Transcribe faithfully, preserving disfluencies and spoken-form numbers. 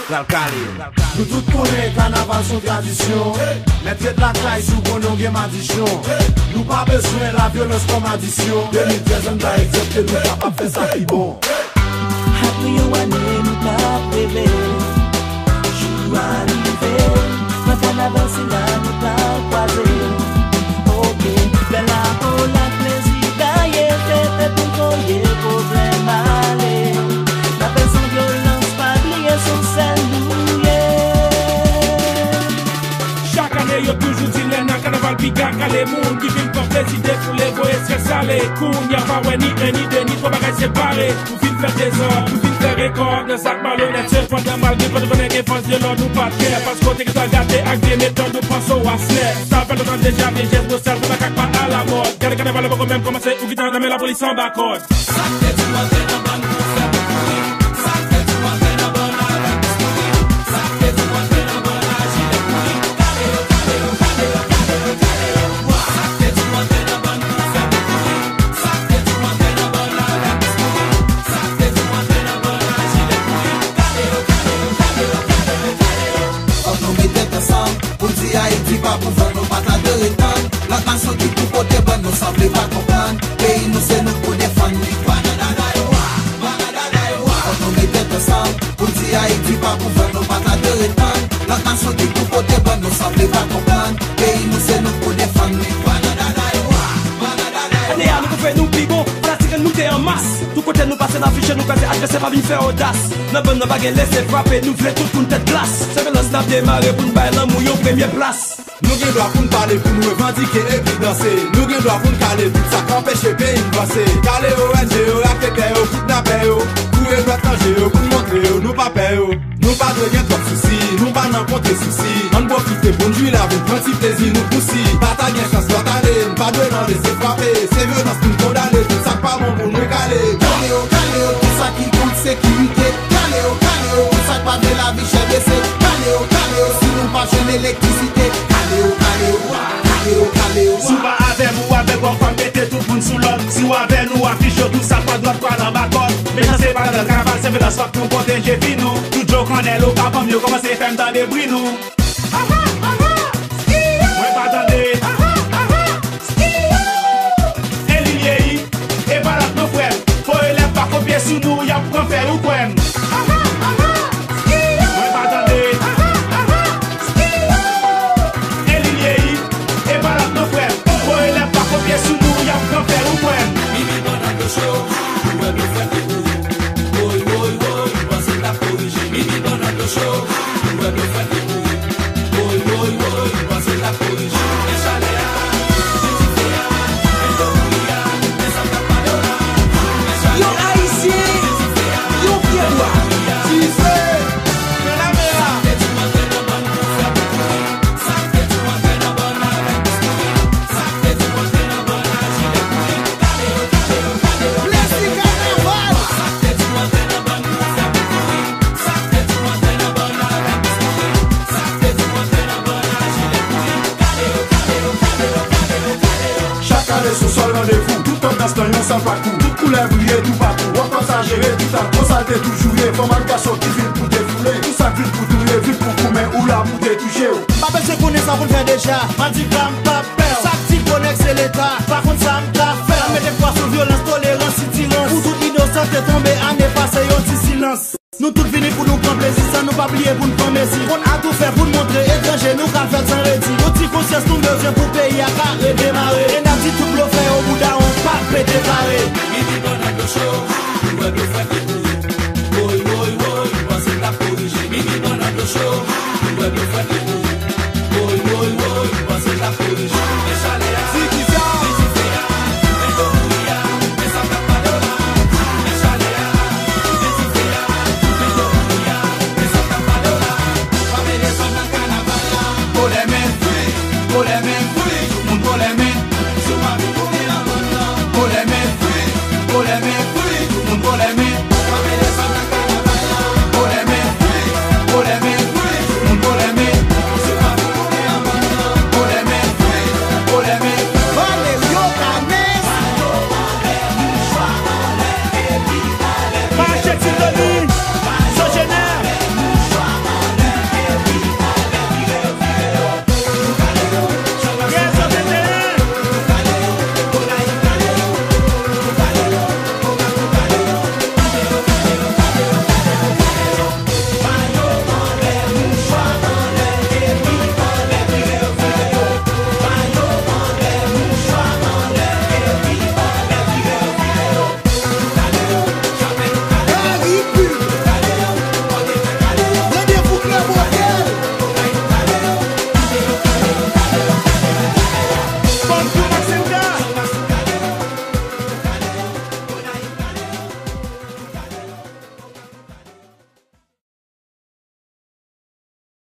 Pral kale yo. Nou tout konnen kanaval se yon tradisyon. Mèt ret lakay si w konnen w gen madichon. Nou pa bezwen lavyolans kòm adisyon. De mil trèz ann ba egzanp ke nou kapab fè sa ki bon. Apre yon ane nou t ap reve, jou a rive, nan kanaval sila nou pral kwaze. Oke, bèl lapo la plezi gaye, fete pou koye pwoblèm ale. N ap fè san vyolans, pa bliye se yon sèl nou ye. Chak ane yo toujou di lè nan kanaval piga kale, moun ki vin pran plezi defoule voye estrès ale. Kounye a pa wè ni en ni de ni twa bagay separe. Nou vin fè dezòd, nou vin fè rekòd nan zak malonèt. Sepandan malgre kòd konnen gen fòs de lòd, nou pa t kè. Paske w te gentan gate ak vye metòd, nou panse w aswè. Sa fè lontan deja vye jès nostal pou makak pa alamòd. Gade kanaval la poko menm kòmanse, ou gentan nan men lapolis anba kòd. Sa k te di w antre nan bann pou fè pou kouri. Sa k te di w antre nan bann avèk plis kouri. Sa k te di w antre nan bann a jilèt kouri. Kale yo, kale yo, kale yo, kale yo, kale yo. Sa k te di w antre nan bann pou fè pou kouri. Sa k te di w antre nan bann avèk plis kouri. Sa k te di w antre nan bann a jilèt kouri. Kale yo, kale yo, kale yo, kale yo, kale yo. Fòk nou met tèt ansanm pou di Ayiti pa pou van, nou pa t la deretann. Lòt nasyon ki pou pote bann, nou sanble pa konprann. Peyi nou se nou k pou defann li. Fòk nou met tèt ansanm pou di Ayiti pa pou van, nou pa t la deretann. Lòt nasyon ki pou pote bann, nou sanble pa konprann. Peyi nou se nou k pou defann li. Ane a nou pou fè nou pi bon, fanatik an nou te an mas. Tout kote nou pase n afiche nou kraze advèsè pa vin fè odas. Nan bann nan pa gen lese frape, nou vle tout moun tèt glas. Se vyolans n ap demare pou n bay lanmou yon premye plas. Nou gen dwa pou n pale, pou n revandike epi danse. Nou gen dwa pou n kale tout sa k anpeche peyi n vanse. Kale yo, O N G yo, raketè yo, kidnapè yo. Boure dwèt nan je yo pou n montre yo nou pa pè yo. Nou pa dwe gen twòp sousi, nou pa nan konte sousi. Ann pwofite pou n jwi lavi, pran ti plezi nou pousi. Pa ta gen chans lòt ane, n pa dwe nan lese frape. Se vyolans pou n kondane, tout sa k pa bon pou n rekale. Kale yo, kale yo, tout sa ki kont sekirite. Kale yo, kale yo, pou sa k pa vle lavi chè bese. Kale yo, kale yo, si nou pa jwenn elektrisite. Kale yo, kale yo, kale yo, kale yo. Si w pa avè m, ou avè w, w ap mete tout moun sou lòd. Si w avè nou, afiche w, tout sa k pa dwat pral anba kòd. Mechanste pa nan kanaval, se vyolans fòk nou pwoteje vi nou. Tout je w konnen, lo ka banm yo, kòmanse fè m tande bri nou. Mwen pa tande. E li l ye wi. E pa lòt non frè m. Fo elèv pa konpye sou nou, y ap pran fè ou kwè m. Mwen pa tande. E li l ye wi. E pa lòt non frè m. Fo elèv pa konpye sou nou, y ap pran fè ou kwè m. Mimi bannann yo cho, ou wè nou fè pou kouri. Woy, woy, woy, ou panse l ap korije. Mimi bannann yo cho, ou wè nou fè pou kouri. Woy, woy, woy, ou panse l ap korije. Men chalè a, men dife a, men dlo bouyi a, men sa k ap pale w la. Men chalè a, men dife a, men dlo bouyi a. Ti fè, men lame a. Sa k te di w antre nan bann pou fè pou kouri. Sa k te di w antre nan bann avèk plis kouri. Sa k te di w antre nan bann a jilèt kouri. Kale yo, kale yo, kale yo, kale yo. Sa k te di w antre nan bann pou fè pou kouri. Sa k te di w antre nan bann avèk plis kouri. Sa k te di w antre nan bann a jilèt kouri. Kale yo, kale yo, kale yo, kale yo, kale yo. Chak ane se yon sèl randevou. Tout tandans nan yon sèl pakou. Tout koulè briye toupatou. Wòf pap sa jere tout a. Konsa l te toujou ye. Fanm ak gason ki vin pou defoule. Tout sa k vin pou touye, vin pou goumen ou la pou detouche w. Pa bezwen konnen sa pou n fè deja. Madi pa m pa pè w. Sa k di bonè k se leta. Pa konn sa m ka fè. N ap mete pwa sou vyolans, tolerans, sitirans. Pou tout inosan te tonbe ane pase, yon ti silans. Nou tout vini pou nou pran plezi san nou pa bliye pou n pran mezi. Konn atoufè pou n